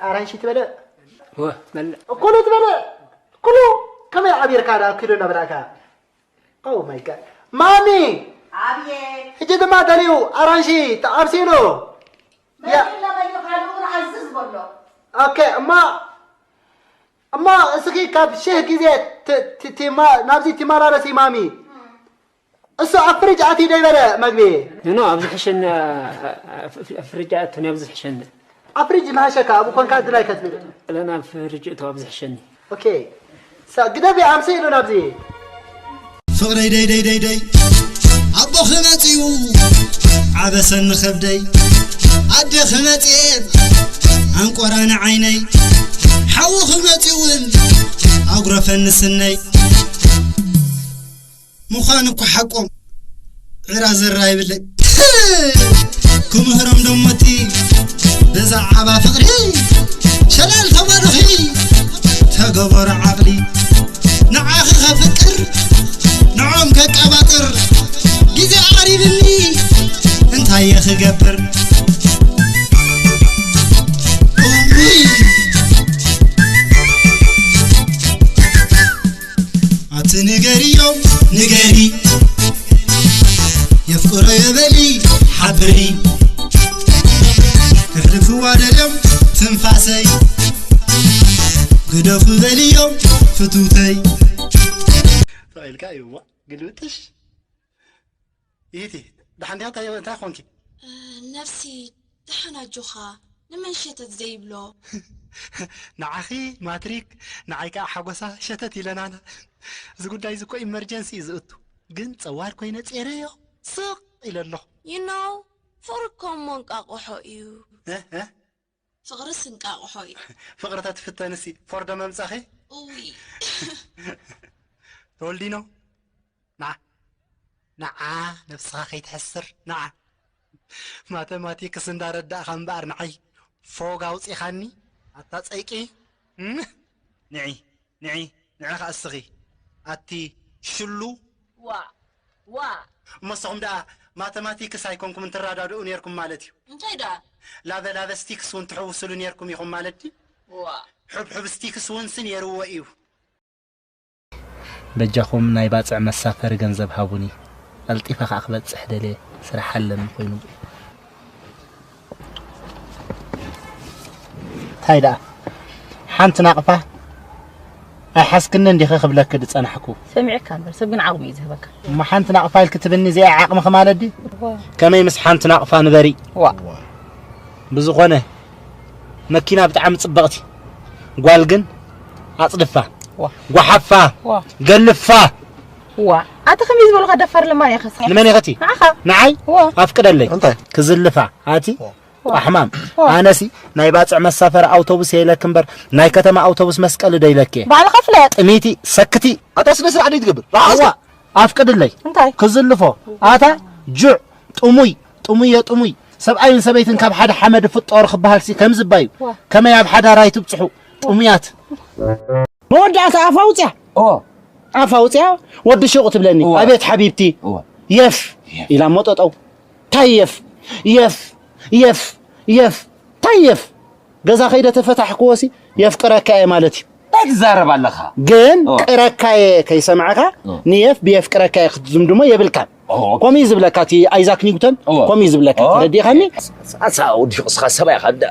ኣራንሺ ትበለ? ወ በለ። ኩሉ ትበለ? ኩሉ ከመይ ዓቢርካ ደኣ ኪሎ እናበላዕካ? Oh my God. ማሚ! ኣብየት። ሕጂ ድማ ደልዩ ኣራንሺ ተዓብሲሉ። ያ- መን ለበዩ ካልኡ ኣዝዝ በሎ። ኦኬ፣ እማ እማ እስኺ ካብ ሽሕ ግዜ ት- ት- ቲማ- ናብዚ ትመላለሲ ማሚ። እሱ ኣብ ፍሪጅ ኣትዩ ዶ ይበለ መግቢ? ኖ፣ ኣብዚ ሕሸኒ፣ ኣ-፣ ኣ-፣ ኣብ ፍሪጅ ኣትዩ፣ ኣብዚ ሕሸኒ። ኣብ ፍሪጅ ዝሓሸካ፣ ኣብኡ ኮንካ ድላይ ከትብል። ለና ኣብ ፍሪጅ እቶ፣ ኣብዚ ሕሸኒ። ኦኬ። ሳ-፣ ግደፊ፣ ኣምሰ ኢሉ ናብዚ። ፍቕረይ ደይ ደይ ደይ ደይ፣ ኣቦኺ መጺኡ፣ ዓበሰኒ ከብደይ። ኣደኺ መጺኤት፣ ኣንቆራኒ ዓይነይ። ሓውኺ መጺኡ እውን፣ ኣጉረፈኒ ስነይ። ምዃን እኮ ሓቆም ዕራ ዘራ ይብለይ። ክምህሮም ደሞቲ ብዛዕባ ፍቕሪ ሸለል ተባልኺ ተገበሩ ዓቕሊ። ንዓኺ ከፍቅር ንዖም ከቀባጥር ግዜ ኣቕሪብኒ እንታይ እየ ክገብር? እውይ! ኣቲ ንገርዮም ንገሪ የፍቅሮ የበሊ ሓብሪ ክሕልፍዋ ደልዮም ትንፋሰይ ግደፉ በልዮም ፍትውተይ። ተቐይልካ እዩ እሞ ግልብጥሽ። ይህቲ ደሓን ዲኻ? እንታይ እንታይ ኾንኪ? ነፍሲ ደሓን ኣጆኻ። ንመን ሸተት ዘይብሎ? ንዓኺ ማትሪክ፣ ንዓይ ከዓ ሓጎሳ ሸተት ኢለናና። እዚ ጉዳይ እዚ እኮ ኢመርጀንሲ እዩ ዝእቱ። ግን ጸዋር ኮይነ ጼረዮ ስቕ ኢለ ኣለኹ። You know፣ ፍቕሪ እኮ እሞ እንቃቕሖ እዩ። እ? እ? ፍቕርስ እንቃቕሖ እዩ። ፍቕሪ ተትፍተንሲ ፎርዶ መምጻኺ? እውይ። ተወልዲኖ? ንዓ፣ ንዓ ነብስኻ ከይትሐስር፣ ንዓ። ማተማቲክስ እንዳረዳእኻ እምበኣር ንዓይ ፎግ ኣውጺኻኒ፣ ኣታ ጸይቂ። እም? ንዒ፣ ንዒ፣ ንዒ ኸኣ እስኺ፣ ኣቲ ሽሉ። ዋ፣ ዋ። እሞ ንስኹም ደኣ ማተማቲክስ ኣይኮንኩምን ትረዳድኡ ኔርኩም ማለት እዩ። እንታይ ደኣ? ላቨ ላቨ ስቲክስ እውን ትሕውስሉ ኔርኩም ኢኹም ማለት ድዩ? ዋ። ሕብሕብ ስቲክስ እውን ሲ ኔርዎ እዩ። በጃኹም ናይ ባጽዕ መሳፈሪ ገንዘብ ሃቡኒ፣ ቀልጢፈ ኸኣ ክበጽሕ ደልየ፣ ስራሕ ኣለኒ ኮይኑ። እንታይ ደኣ ሓንቲ ናቕፋ ኣይሓዝክንን ዲኺ ክብለኪ ዝጸናሕኩ? ሰሚዐካ እምበር፣ ሰብ ግን ዓቕሚ እዩ ዝህበካ። እሞ ሓንቲ ናቕፋ ኢልኪ ትብልኒ እዚኣ ዓቕምኺ ማለት ድዩ? እወ። ከመይ ምስ ሓንቲ ናቕፋ ንበሪ? ዋ። ብዝኾነ መኪና ብጣዕሚ ጽብቕቲ፣ ጓል ግን ኣጽድፋ፣ ዋ። ጓሓፋ፣ ዋ። ገልፋ። ዋ፣ ኣቲ ከመይ ዝበልካ ደፋር ለማን ኢኻ እስኻ? ንመን ኢኸቲ? ንዓኻ። ንዓይ? ዋ። ኣፍቅደለይ። እንታይ? ክዝልፋ፣ ኣቲ? ዋ። ኣሕማም። ዋ። ኣነሲ ናይ ባጽዕ መሳፈሪ ኣውቶቡስ የኢለኪ እምበር ናይ ከተማ ኣውቶቡስ መስቀሊ ዶ ኢለኪ? ባዕልኻ ፍለጥ። ጥሚቲ፣ ሰክቲ። ኣታ ስነ ስርዓት ደይ ትገብር? ዋ። ኣፍቅድለይ። እንታይ? ክዝልፎ። ኣታ ጁዕ፣ ጥሙይ፣ ጥሙየ ጥሙይ። ሰብኣይን ሰበይትን ካብ ሓደ ሓመድ ይፍጠሩ ክበሃል ሲ ከምዚ እባ እዩ። ዋ። ከመይ ኣብ ሓዳር ኣይትብጽሑ? ጥሙያት። መወዳእታ ኣፍ ኣውጽያ። ኦ። ኣፍ ኣውጽያ፣ ወዲ ሹቕ ትብለኒ። እዋ። ኣቤት ሓቢብቲ። እዋ። የፍ። የፍ። ኢላ እሞ ጠጠው። ታይ የፍ? የፍ። የፍ። የፍ። ታይ የፍ? ገዛ ከይደ ተፈታሕክዎ ሲ የፍቅረካ እየ ማለት እዩ። እንታይ ትዛረብ ኣለኻ? ግን ኦ። ቅረካ እየ ከይሰማዕካ ኦ። ንየፍ ብየፍቅረካ እየ ክትዝምድሞ የብልካን። ኦ። ከምኡ እዩ ዝብለካ እቲ ኣይዛክ ኒውተን። ኦ። ከምኡ እዩ ዝብለካ። ኦ። ተረዲእኻኒ? ኣሳ ወዲ ሹቕ እስኻ ሰብኣይ ኢኻ እንዳ